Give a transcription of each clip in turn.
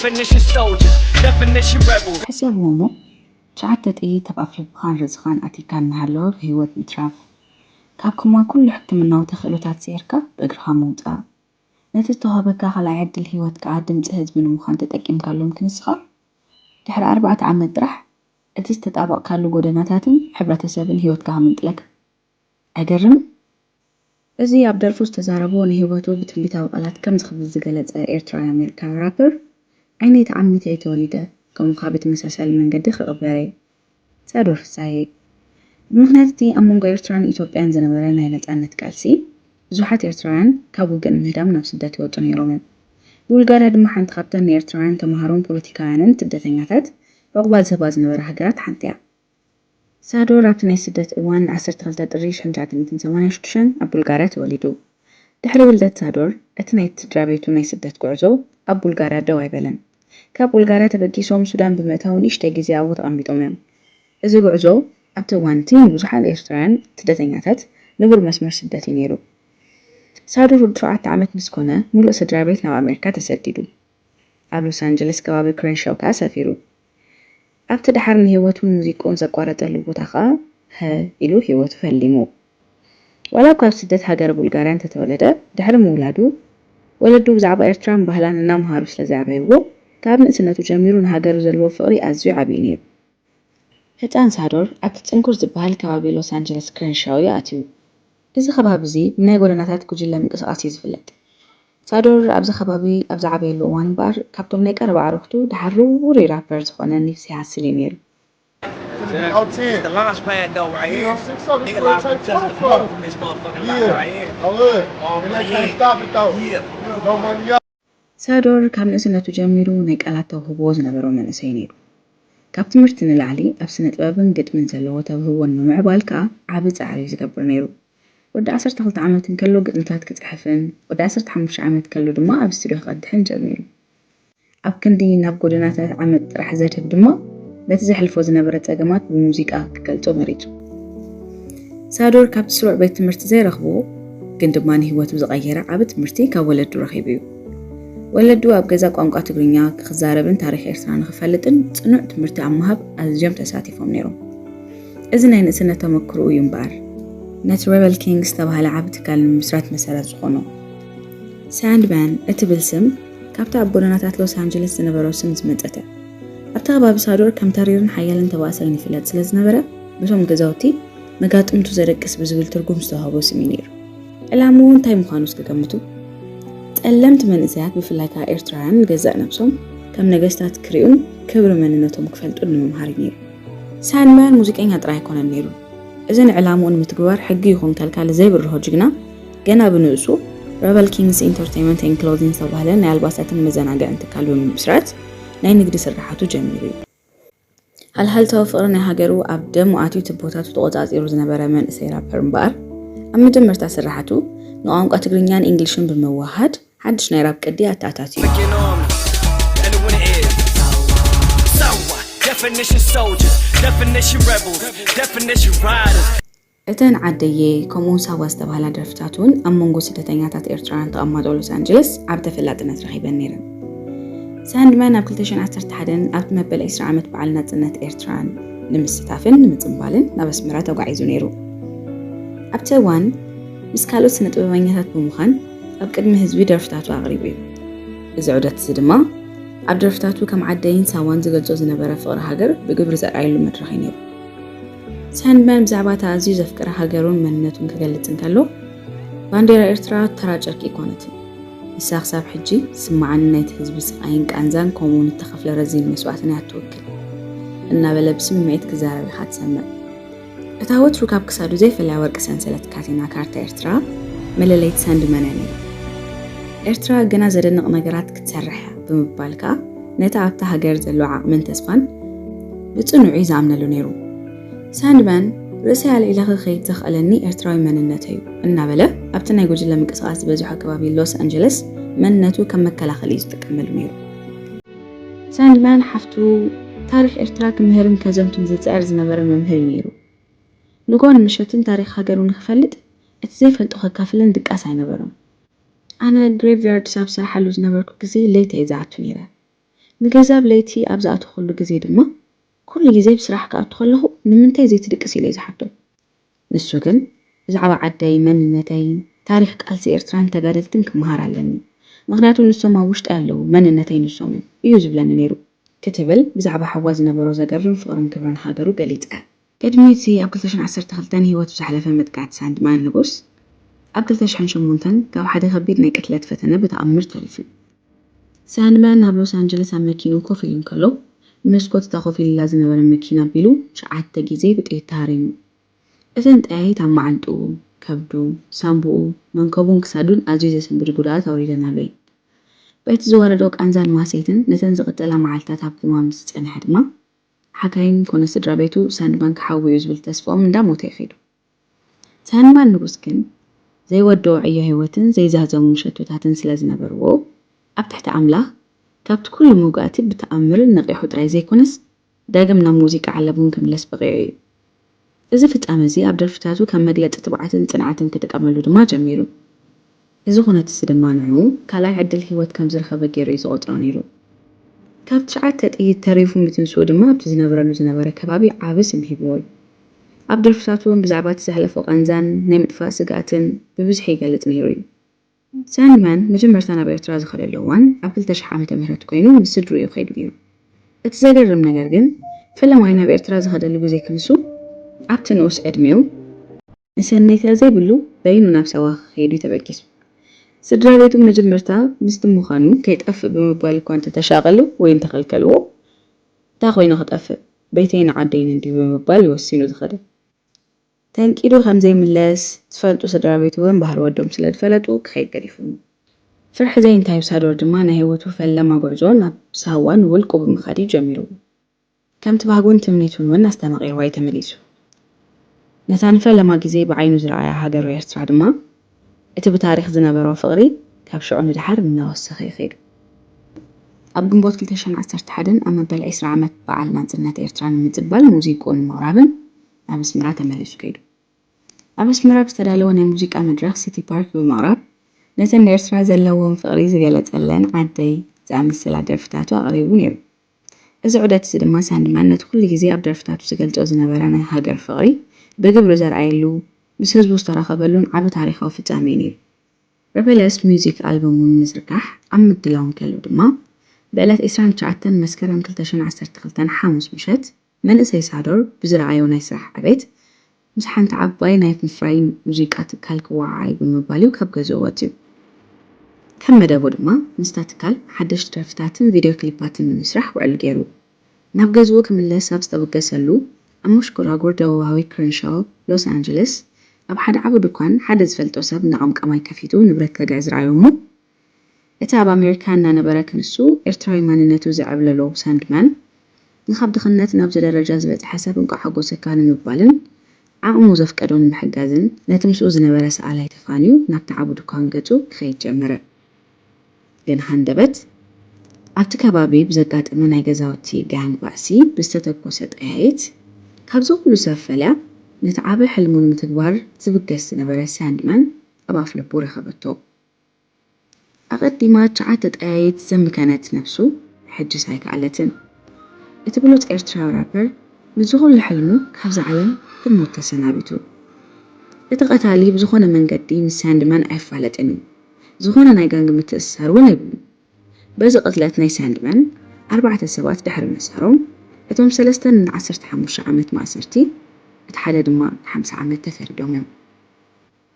Definition soldiers, definition rebels. ሕሰብዎ እሞ፣ ትሽዓተ ጥይት ኣብ ኣፍልብኻን ርእስኻን ኣቲካ እናሃለወ ብህይወት ምትራፍ፣ ካብ ኮማ ኩሉ ሕክምናዊ ተኽእሎታት ስዒርካ ብእግርኻ ምውጻእ፣ ነቲ ዝተዋህበካ ካልኣይ ዕድል ህይወት ከኣ ድምጺ ህዝቢ ንምዃን ተጠቂምካሉ ምክንስኻ፣ ድሕሪ ኣርባዕተ ዓመት ጥራሕ እቲ ዝተጣበቕካሉ ጎደናታትን ሕብረተሰብን ህይወትካ ክምንጥለካ። ኣይገርምን? እዚ ኣብ ደርፉ ዝተዛረቦ ንህይወቱ ብትንቢታዊ ቃላት ከም ዝኽፍት ዝገለጸ ኤርትራዊ ኣሜሪካዊ ራፐር፣ ዓይነይ ተዓሚተ እየ ተወሊደ፣ ከምኡ ከኣ ብተመሳሳሊ መንገዲ ክቕበር እየ። ሳዶር ፍሳዬ። ብምኽንያት እቲ ኣብ መንጎ ኤርትራን ኢትዮጵያን ዝነበረ ናይ ነጻነት ቃልሲ፣ ብዙሓት ኤርትራውያን ካብ ውግእ ንምህዳም ናብ ስደት ይወጹ ነይሮም እዮም። ቡልጋርያ ድማ ሓንቲ ካብተን ንኤርትራውያን ተምሃሮን ፖለቲካውያንን ስደተኛታት ዕቑባ ዝህባ ዝነበራ ሃገራት ሓንቲ እያ። ሳዶር ኣብቲ ናይ ስደት እዋን ዓሰርተ ክልተ ጥሪ ሽሕን ትሽዓተ ሚእትን ሰማንያን ሽዱሽተን ኣብ ቡልጋርያ ተወሊዱ። ድሕሪ ውልደት ሳዶር፣ እቲ ናይ ስድራ ቤቱ ናይ ስደት ጉዕዞ ኣብ ቡልጋርያ ደው ኣይበለን። ካብ ቡልጋርያ ተበጊሶም ሱዳን ብምእታው ንእሽተይ ግዜ ኣብኡ ተቐሚጦም እዮም። እዚ ጉዕዞ ኣብቲ እዋን እቲ ንብዙሓት ኤርትራውያን ስደተኛታት ንቡር መስመር ስደት እዩ ነይሩ። ሳዶር ወዲ ሸውዓተ ዓመት ምስ ኮነ፣ ምሉእ ስድራ ቤት ናብ ኣሜሪካ ተሰዲዱ። ኣብ ሎስ ኣንጀለስ ከባቢ ክሬንሻው ከኣ ሰፊሩ። ኣብቲ ደሓር ንህይወቱን ሙዚቅኡን ዘቋረጸሉ ቦታ ከኣ ሀ ኢሉ ህይወቱ ፈሊሙ። ዋላ እኳ ኣብ ስደት ሃገረ ቡልጋርያ እንተተወለደ፣ ድሕሪ ምውላዱ ወለዱ ብዛዕባ ኤርትራን ባህላን እናመሃሩ ስለ ዘዕበይዎ፣ ካብ ንእስነቱ ጀሚሩ ንሃገሩ ዘለዎ ፍቕሪ ኣዝዩ ዓብዩ ነይሩ። ህጻን ሳዶር ኣብቲ ጽንኩር ዝበሃል ከባቢ ሎስ ኣንጀለስ ክሬንሻው እዩ ኣትዩ። እዚ ከባቢ እዚ ብናይ ጎደናታት ጉጅለ ምንቅስቓስ እዩ ዝፍለጥ። ሳዶር ኣብዚ ከባቢ ኣብ ዝዓበየሉ እዋን እምበኣር ካብቶም ናይ ቀረባ ኣዕሩኽቱ ደሓር ውሩይ ራፐር ዝኾነ ኒፕሲ ሃስል እዩ ነይሩ። The launch pad though, right here. Nigga live from Texas. This motherfucker live right here. ሳዶር ካብ ንእስነቱ ጀሚሩ ናይ ቃላት ተውህቦ ዝነበሮ መንእሰይ ነይሩ። ካብ ትምህርቲ ንላዕሊ ኣብ ስነ ጥበብን ግጥምን ዘለዎ ተውህቦ ንምምዕባል ከኣ ዓቢ ጻዕሪ እዩ ዝገብር ነይሩ። ወዲ ዓሰርተ ክልተ ዓመት እንከሎ ግጥምታት ክጽሕፍን ወዲ ዓሰርተ ሓሙሽተ ዓመት ከሎ ድማ ኣብ ስቱድዮ ክቐድሕን ጀሚሩ። ኣብ ክንዲ ናብ ጎደናታት ዓመጽ ጥራሕ ዘድህብ ድማ፣ ነቲ ዘሕልፎ ዝነበረ ጸገማት ብሙዚቃ ክገልጾ መሪጹ። ሳዶር ካብቲ ስሩዕ ቤት ትምህርቲ ዘይረኽቦ ግን ድማ ንህይወቱ ዝቐየረ ዓቢ ትምህርቲ ካብ ወለዱ ረኺቡ እዩ። ወለዱ ኣብ ገዛ ቋንቋ ትግርኛ ክዛረብን ታሪኽ ኤርትራ ንኽፈልጥን ጽኑዕ ትምህርቲ ኣብ ምሃብ ኣዝዮም ተሳቲፎም ነይሮም። እዚ ናይ ንእስነት ተመክሮኡ እዩ እምበኣር፣ ነቲ ሬበል ኪንግስ ዝተባህለ ዓቢ ትካል ንምምስራት መሰረት ዝኾኖ። ሳንድማን እትብል ስም ካብቲ ኣብ ጎደናታት ሎስ ኣንጀለስ ዝነበሮ ስም ዝመጸት እያ። ኣብቲ ከባቢ ሳዶር ከም ተሪርን ሓያልን ተባእሳይን ይፍለጥ ስለ ዝነበረ፣ በቶም ገዛውቲ መጋጥምቱ ዘደቅስ ብዝብል ትርጉም ዝተዋህቦ ስም እዩ ነይሩ። ዕላምኡ እንታይ ምዃኑ እስኪ ገምቱ። ጸለምቲ መንእሰያት ብፍላይ ከኣ ኤርትራውያን ንገዛእ ነብሶም ከም ነገስታት ክሪኡን ክብሪ መንነቶም ክፈልጡን ንምምሃር እዩ ነይሩ። ሳንድማን ሙዚቀኛ ጥራይ ኣይኮነን ነይሩ። እዚ ንዕላምኡ ንምትግባር ሕጊ ይኹን ከልካሊ ዘይብርሆ ጅግና፣ ገና ብንእሱ ረበል ኪንግስ ኢንተርቴይንመንት ኤንድ ክሎዚንግ ዝተባህለ ናይ ኣልባሳትን መዘናግዕን ትካል ብምምስራት ናይ ንግዲ ስርሓቱ ጀሚሩ እዩ። ሃልሃልታዊ ፍቕሪ ናይ ሃገሩ ኣብ ደሙ ኣትዩ ቱቦታቱ ተቖጻጺሩ ዝነበረ መንእሰይ ራፐር እምበኣር፣ ኣብ መጀመርታ ስርሓቱ ንቋንቋ ትግርኛን ኢንግሊሽን ብምውህሃድ ሓድሽ ናይ ራፕ ቅዲ ኣተኣታትዩ። Get on 'em. And the winner is Sawa. Definition soldiers, definition rebels, definition riders. እተን ዓደየ ከምኡውን ሳዋ ዝተባህላ ደርፍታት እውን ኣብ መንጎ ስደተኛታት ኤርትራውያን ተቐማጦ ሎስ ኣንጀለስ ዓቢ ተፈላጥነት ረኺበን ነይረን። ሳንድማን ኣብ ክልተ ሽሕን ዓሰርተ ሓደን ኣብቲ መበል ዕስራ ዓመት በዓል ናጽነት ኤርትራን ንምስታፍን ንምጽንባልን ናብ ኣስመራ ተጓዒዙ ነይሩ። ኣብቲ እዋን ምስ ካልኦት ስነ ጥበበኛታት ብምዃን ኣብ ቅድሚ ህዝቢ ደርፍታቱ ኣቕሪቡ እዩ። እዚ ዑደት እዚ ድማ ኣብ ደርፍታቱ ከም ዓደይን ሳዋን ዝገልጾ ዝነበረ ፍቕሪ ሃገር ብግብሪ ዘርኣየሉ መድረኽ እዩ ነይሩ። ሳንድማን ብዛዕባ እታ ኣዝዩ ዘፍቅራ ሃገሩን መንነቱን ክገልጽ እንከሎ፣ ባንዴራ ኤርትራ ተራ ጨርቂ ኣይኮነትን። ንሳ ክሳብ ሕጂ ስምዓንን ናይቲ ህዝቢ ስቓይን ቃንዛን ከምኡውን እተኸፍለ ረዚን መስዋእትን እያ ትውክል እናበለ ብስምዒት ክዛረብ ኢኻ ትሰምዕ። እታ ወትሩ ካብ ክሳዱ ዘይፈለያ ወርቂ ሰንሰለት ካቴና ካርታ ኤርትራ መለለይቲ ሳንድማን እያ ነይራ። ኤርትራ ገና ዘደንቕ ነገራት ክትሰርሕ እያ ብምባል ከኣ ነቲ ኣብታ ሃገር ዘሎ ዓቕምን ተስፋን ብጽኑዕ እዩ ዝኣምነሉ ነይሩ። ሳንድማን ርእሰይ ኣልዒለ ክኸይድ ዘኽኣለኒ ኤርትራዊ መንነተይ እዩ እናበለ ኣብቲ ናይ ጉጅለ ምንቅስቓስ ዝበዝሖ ከባቢ ሎስ ኣንጀለስ መንነቱ ከም መከላኸሊ እዩ ዝጥቀመሉ ነይሩ። ሳንድማን ሓፍቱ ታሪኽ ኤርትራ ክምህርን ከዘንቱን ዝጽዕር ዝነበረ መምህር እዩ ነይሩ። ንግሆን ምሸትን ታሪኽ ሃገሩ ንኽፈልጥ እቲ ዘይፈልጦ ከካፍለን ድቃስ ኣይነበሮን። ኣነ ግሬቭያርድስ ኣብ ዝሰርሓሉ ዝነበርኩ ግዜ ለይቲ እየ ዝኣቱ ነይረ። ንገዛ ብለይቲ ኣብ ዝኣተኹሉ ግዜ ድማ፣ ኩሉ ግዜ ብስራሕ ክኣቱ ከለኹ ንምንታይ ዘይትድቅስ ኢለ ዝሓቶ። ንሱ ግን፣ ብዛዕባ ዓደይ፣ መንነተይ፣ ታሪኽ ቃልሲ ኤርትራን ተጋደልትን ክመሃር ኣለኒ። ምኽንያቱ ንሶም ኣብ ውሽጢ ኣለዉ፣ መንነተይ ንሶም እዩ ዝብለኒ ነይሩ። ክትብል ብዛዕባ ሓዋ ዝነበሮ ዘገርም ፍቕርን ክብርን ሃገሩ ገሊጻ። ቅድሚ እቲ ኣብ ክልተ ሽሕን ዓሰርተ ክልተን ህይወቱ ዝሓለፈ መጥቃዕቲ ሳንድማን ንጉስ፣ ኣብ ክልተ ሽሕን ሸሞንተን ካብ ሓደ ከቢድ ናይ ቅትለት ፈተነ ብተኣምር ተሪፉ። ሳንድማን ናብ ሎስ ኣንጀለስ ኣብ መኪንኡ ኮፍ ኢሉ እንከሎ፣ መስኮት እታ ኮፍ ኢሉላ ዝነበረ መኪና ኣቢሉ ትሽዓተ ግዜ ብጥይት ተሃሪሙ። እተን ጠያይት ኣብ መዓንጥኡ፣ ከብዱ፣ ሳንቡኡ፣ መንከቡን ክሳዱን ኣዝዩ ዘሰንብድ ጉድኣት ኣውሪደናሉ እየን። በቲ ዝወረዶ ቃንዛን ማህሰይትን ነተን ዝቕጽላ መዓልታት ኣብ ኮማ ምስ ዝጸንሐ ድማ፣ ሓካይም ኮነ ስድራ ቤቱ ሳንድማን ክሓዊ እዩ ዝብል ተስፍኦም እንዳሞተ ይኸይዱ። ሳንድማን ንጉስ ግን ዘይወድኦ ዕዮ ህይወትን ዘይዛዘሙ ሸቶታትን ስለ ዝነበርዎ፣ ኣብ ትሕቲ ኣምላኽ ካብቲ ኩሉ መውጋእቲ ብተኣምር ነቒሑ ጥራይ ዘይኮነስ፣ ዳግም ናብ ሙዚቃ ዓለም'ውን ክምለስ በቒዑ እዩ። እዚ ፍጻመ እዚ ኣብ ደርፍታቱ ከም መግለጺ ትብዓትን ጽንዓትን ክጥቀመሉ ድማ ጀሚሩ። እዚ ኩነት እዚ ድማ ንዕኡ ካልኣይ ዕድል ህይወት ከም ዝረኸበ ገይሩ እዩ ዝቖጽሮ ነይሩ። ካብ ትሽዓተ ጥይት ተሪፉ ምትንስኡ ድማ ኣብቲ ዝነብረሉ ዝነበረ ከባቢ ዓቢ ስም ሂብዎ እዩ። ኣብ ደርፍታቱ እውን ብዛዕባ እቲ ዘሕለፎ ቃንዛን ናይ ምጥፋእ ስግኣትን ብብዝሒ ይገልጽ ነይሩ እዩ። ሳንድማን መጀመርታ ናብ ኤርትራ ዝኸደሉ እዋን ኣብ ክልተ ሽሕ ዓመተ ምህረት ኮይኑ ምስ ስድርኡ ከይዱ ነይሩ። እቲ ዘገርም ነገር ግን፣ ፈለማይ ናብ ኤርትራ ዝኸደሉ ግዜ ክንሱ ኣብቲ ንኡስ ዕድሜኡ፣ ንሰነይታ ዘይብሉ በይኑ ናብ ሳዋ ክኸይድ እዩ ተበጊሱ። ስድራ ቤቱ መጀመርታ ምስቲ ምዃኑ ከይጠፍእ ብምባል እኳ እንተተሻቐሉ ወይ እንተኸልከልዎ፣ እንታይ ኮይኑ ክጠፍእ? ቤተይን ዓደይን እንድዩ ብምባል እዩ ወሲኑ ዝኸደ። ተንቂዱ ከም ዘይምለስ ዝፈልጡ ስድራ ቤቱ እውን ባህሪ ወዶም ስለ ዝፈለጡ ክኸይድ ገዲፉ። ፍርሒ ዘይንታዩ ሳዶር ድማ ናይ ህይወቱ ፈለማ ጉዕዞ ናብ ሳዋን ውልቁ ብምኻድ እዩ ጀሚሩ። ከምቲ ባህጉን ትምኒቱን እውን ኣስተማቒርዋ እዩ ተመሊሱ። ነታ ንፈለማ ግዜ ብዓይኑ ዝረኣያ ሃገሩ ኤርትራ ድማ እቲ ብታሪኽ ዝነበሮ ፍቕሪ ካብ ሽዑ ንደሓር እናወሰኸ ይኸይድ። ኣብ ግንቦት ክልተ ሽሕን ዓሰርተ ሓደን ኣብ መበል ዕስራ ዓመት በዓል ናጽነት ኤርትራ ንምጽባል ሙዚቅኡ ንምቕራብን ናብ ኣስመራ ተመሊሱ ከይዱ። ኣብ ኣስመራ ብዝተዳለወ ናይ ሙዚቃ መድረኽ ሲቲ ፓርክ ብምቕራብ ነተን ንኤርትራ ዘለዎም ፍቕሪ ዝገለጸለን ዓደይ ዝኣመሰላ ደርፍታቱ ኣቕሪቡ ነይሩ። እዚ ዑደት እዚ ድማ ሳንድማን ነቲ ኩሉ ግዜ ኣብ ደርፍታቱ ዝገልጾ ዝነበረ ናይ ሃገር ፍቕሪ ብግብሪ ዘርኣየሉ፣ ምስ ህዝቡ ዝተራኸበሉን ዓቢ ታሪኻዊ ፍጻሜ እዩ ነይሩ። ሬበለስ ሚውዚክ ኣልበሙ ንምዝርጋሕ ኣብ ምድላው እንከሎ ድማ፣ ብዕለት ዕስራን ትሽዓተን መስከረም ክልተ ሽሕን ዓሰርተ ክልተን ሓሙስ ምሸት፣ መንእሰይ ሳዶር ብዝረኣዮ ናይ ስራሕ ዕቤት፣ ምስ ሓንቲ ዓባይ ናይ ምፍራይ ሙዚቃ ትካል ክወዓዓል እዩ ብምባል እዩ ካብ ገዝኡ ወጺኡ። ከም መደቡ ድማ ምስታ ትካል ሓደሽቲ ደርፍታትን ቪድዮ ክሊፓትን ንምስራሕ ውዕል ገይሩ። ናብ ገዝኡ ክምለስ ኣብ ዝተበገሰሉ፣ ኣብ መሽጎራጎር ደቡባዊ ክረንሻው ሎስ ኣንጀለስ፣ ኣብ ሓደ ዓቢ ድኳን ሓደ ዝፈልጦ ሰብ ንቐምቀማይ ከፊቱ ንብረት ከግዕዝ ረኣዮ እሞ፣ እቲ ኣብ ኣሜሪካ እናነበረ ክንሱ ኤርትራዊ ማንነቱ ዘዕብለሎ ሳንድማን፣ ንኻብ ድኽነት ናብዚ ደረጃ ዝበጽሐ ሰብ እንቋዕ ሓጎሰካ ንምባልን ዓቕሙ ዘፍቀዶ ንምሕጋዝን ነቲ ምስኡ ዝነበረ ሰኣላይ ተፋንዩ ናብቲ ዓቢ ድኳን ገጹ ክኸይድ ጀመረ። ግን ሃንደበት ኣብቲ ከባቢ ብዘጋጠመ ናይ ገዛውቲ ጋንግ ባእሲ ብዝተተኮሰ ጠያይት፣ ካብዚ ኩሉ ሰብ ፈልያ ነቲ ዓቢ ሕልሙ ንምትግባር ዝብገስ ዝነበረ ሳንድማን ኣብ ኣፍልቡ ረኸበቶ። ኣቐዲማ ትሽዓተ ጠያይት ዘምከነት ነብሱ፣ ሕጅስ ኣይከኣለትን። እቲ ብሉጽ ኤርትራዊ ራፐር ምስዚ ኩሉ ሕልሙ ካብዛ ዓለም ብሞት ተሰናቢቱ። እቲ ቀታሊ ብዝኾነ መንገዲ ምስ ሳንድማን ኣይፋለጥን እዩ። ዝኾነ ናይ ጋንግ ምትእስሳር እውን የብሉን። በዚ ቅትለት ናይ ሳንድማን ኣርባዕተ ሰባት ድሕሪ ምእሳሮም፣ እቶም ሰለስተ ንዓሰርተ ሓሙሽተ ዓመት ማእሰርቲ፣ እቲ ሓደ ድማ ንሓምሳ ዓመት ተፈሪዶም እዮም።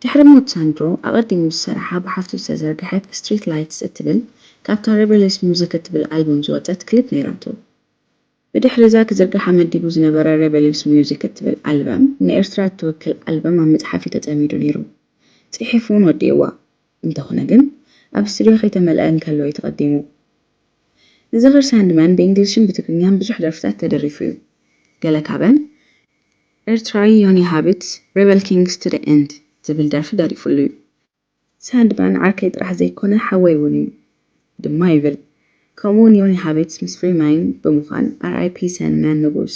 ድሕሪ ሞት ሳንድሮ፣ ኣቐዲሙ ዝሰርሓ ብሓፍቱ ዝተዘርግሐት ስትሪት ላይትስ እትብል ካብታ ሬበልስ ሚውዚክ እትብል ኣልበም ዝወጸት ክሊፕ ነይራቶ። ብድሕሪ እዛ ክዝርግሓ መዲቡ ዝነበረ ሬበልስ ሚውዚክ እትብል ኣልበም ንኤርትራ እትውክል ኣልበም ኣብ ምጽሓፍ እዩ ተጸሚዱ ነይሩ። ጽሒፉ እውን ወዲእዋ። እንተኾነ ግን ኣብ ስቱድዮ ከይተመልአ እንከሎ እዩ ተቐዲሙ። ንዝኽሪ ሳንድማን ብእንግሊሽን ብትግርኛን ብዙሕ ደርፍታት ተደሪፉ እዩ። ገለ ካብን ኤርትራዊ ዮኒ ሃብት ሬበል ኪንግስ ቱ ኤንድ ዝብል ደርፊ ደሪፉሉ እዩ። ሳንድማን ዓርከይ ጥራሕ ዘይኮነ ሓወይ እውን እዩ ድማ ይብል። ከምኡውን ዮኒ ሃብት ምስ ፍሪማይን ብምዃን ኣር ኣይ ፒ ሳንድማን ንጉስ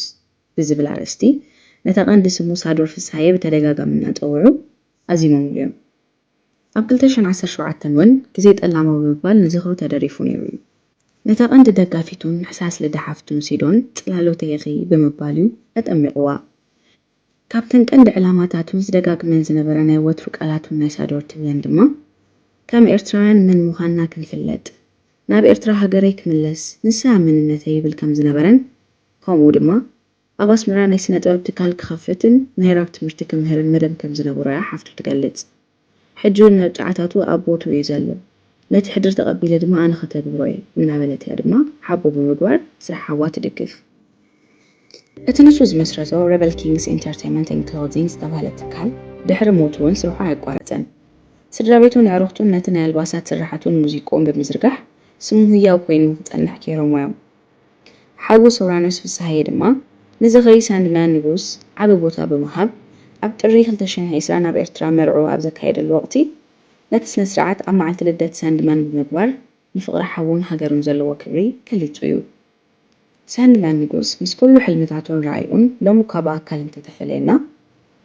ብዝብል ኣርእስቲ ነታ ቀንዲ ስሙ ሳዶር ፍስሃየ ብተደጋጋሚ እናጸውዑ ኣዚሞምሉ እዮም። ኣብ ክልተ ሽሕን ዓሰርተ ሸውዓተን እውን ግዜ ጠላማዊ ብምባል ንዝኽሩ ተደሪፉ ነይሩ እዩ። ነታ ቀንዲ ደጋፊቱን ሕሳስ ልደ ሓፍቱን ሲዶን ጽላሎተይ ኢኺ ብምባል እዩ ኣጠሚቕዋ። ካብተን ቀንዲ ዕላማታቱ ዝደጋግመን ዝነበረ ናይ ወትሩ ቃላቱን ናይ ሳዶር ትብለን ድማ፣ ከም ኤርትራውያን መን ምዃንና ክንፍለጥ፣ ናብ ኤርትራ ሃገረይ ክምለስ፣ ንሳ መንነተይ ይብል ከም ዝነበረን፣ ከምኡ ድማ ኣብ ኣስመራ ናይ ስነ ጥበብ ትካል ክኸፍትን ናይ ራፕ ትምህርቲ ክምህርን መደብ ከም ዝነበሮ እያ ሓፍቱ ትገልጽ። ሕጂ እውን መብጽዓታቱ ኣብ ቦትኡ እዩ ዘሎ። ነቲ ሕድሪ ተቐቢለ ድማ ኣነ ከተግብሮ እየ እናበለት እያ ድማ ሓቦ ብምግባር ስራሕ ሓዋ ትድግፍ። እቲ ንሱ ዝመስረቶ Rebel Kings Entertainment and Clothing ዝተባህለ ትካል ድሕሪ ሞቱ እውን ስርሑ ኣየቋረጸን። ስድራ ቤቱን ኣዕሩኽቱን ነቲ ናይ ኣልባሳት ስራሓቱን ሙዚቃኡን ብምዝርጋሕ ስሙ ህያው ኮይኑ ክጸንሕ ገይሮምዎ እዮም። ሓዉ ሶራኖስ ፍስሃየ ድማ ንዝኽሪ ሳንድማን ንጉስ ዓቢ ቦታ ብምሃብ ኣብ ጥሪ ክልተ ሽሕን ዕስራን ኣብ ኤርትራ መርዕኡ ኣብ ዘካየደሉ ወቕቲ ነቲ ስነ ስርዓት ኣብ መዓልቲ ልደት ሳንድማን ብምግባር ንፍቕሪ ሓዉን ሃገሩን ዘለዎ ክብሪ ገሊጹ እዩ። ሳንድማን ንጉስ ምስ ኩሉ ሕልምታቱን ራእዩን ሎሚ እኳ ብኣካል እንተተፈለየና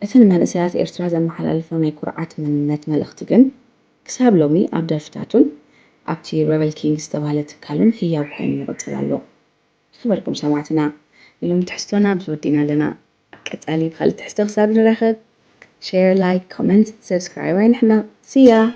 እቲ ንመንእሰያት ኤርትራ ዘመሓላልፎ ናይ ኩርዓት መንነት መልእኽቲ ግን ክሳብ ሎሚ ኣብ ደርፍታቱን ኣብቲ Rebel Kings ዝተባህለ ትካሉን ህያው ኮይኑ ይቕጽል ኣሎ። ዝኸበርኩም ሰማዕትና፣ ንሎሚ ትሕዝቶና ኣብዚ ወዲእና ኣለና። ኣብ ቀጻሊ ብኻልእ ትሕዝቶ ክሳብ ንራኸብ፣ share፣ like፣ comment፣ subscribe ኣይንሕመቕ። See ya!